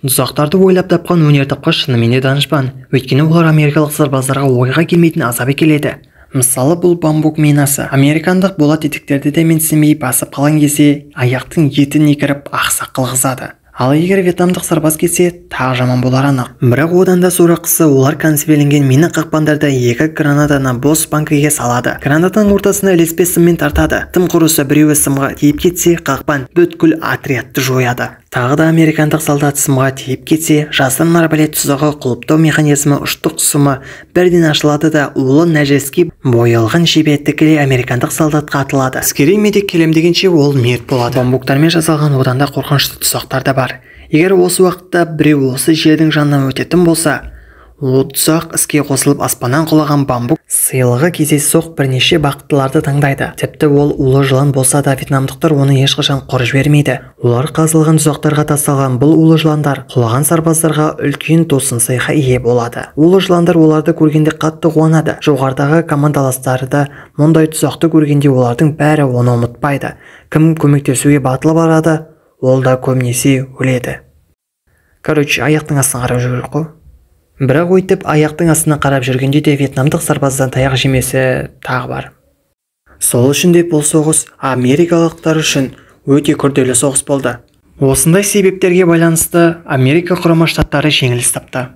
Тұзақтарды ойлап тапқан өнертапқыш шынымен де данышпан. Өйткені олар америкалық сарбаздарға ойға келмейтін азап әкеледі. Мысалы, бұл бамбук минасы. Американдық болат етіктерді де менсінбей басып қалған кезде аяқтың етін кіріп ақсақ қылғызады. Ал егер вьетнамдық сарбаз келсе, тағы жаман болар анық. Бірақ одан да сорақысы, олар консервіленген мина қақпандарды екі гранатаны бос банкіге салады. Гранатаның ортасына ілеспе сыммен тартады. Тым құрыса біреуі сымға тиіп кетсе, қақпан бүткіл отрядты жояды. Тағы да американдық солдат сымға тиіп кетсе, жасырын арбалет тұзағы құлыптау механизмі ұштық сымы бірден ашылады да, улы нәжіске боялған жебе тікелей американдық солдатқа атылады. Әскери медик келем дегенше ол мерт болады. Бамбуктармен жасалған одан да қорқынышты тұзақтар да бар. Егер осы уақытта біреу осы жердің жанынан өтетін болса, ол тұзақ іске қосылып, аспаннан құлаған бамбук сыйлығы кездейсоқ бірнеше бақыттыларды таңдайды. Тіпті ол улы жылан болса да, вьетнамдықтар оны ешқашан құр жібермейді. Олар қазылған тұзақтарға тасталған бұл улы жыландар құлаған сарбаздарға үлкен тосын сыйға ие болады. Улы жыландар оларды көргенде қатты қуанады. Жоғарыдағы командаластары да мұндай тұзақты көргенде олардың бәрі оны ұмытпайды. Кім көмектесуге батыл барады, ол да көбінесе өледі. Короче, аяқтың астына қарап жүру керек қой. Бірақ өйтіп аяқтың астына қарап жүргенде де вьетнамдық сарбаздан таяқ жемесі тағы бар. Сол үшін де бұл соғыс америкалықтар үшін өте күрделі соғыс болды. Осындай себептерге байланысты Америка Құрама Штаттары жеңіліс тапты.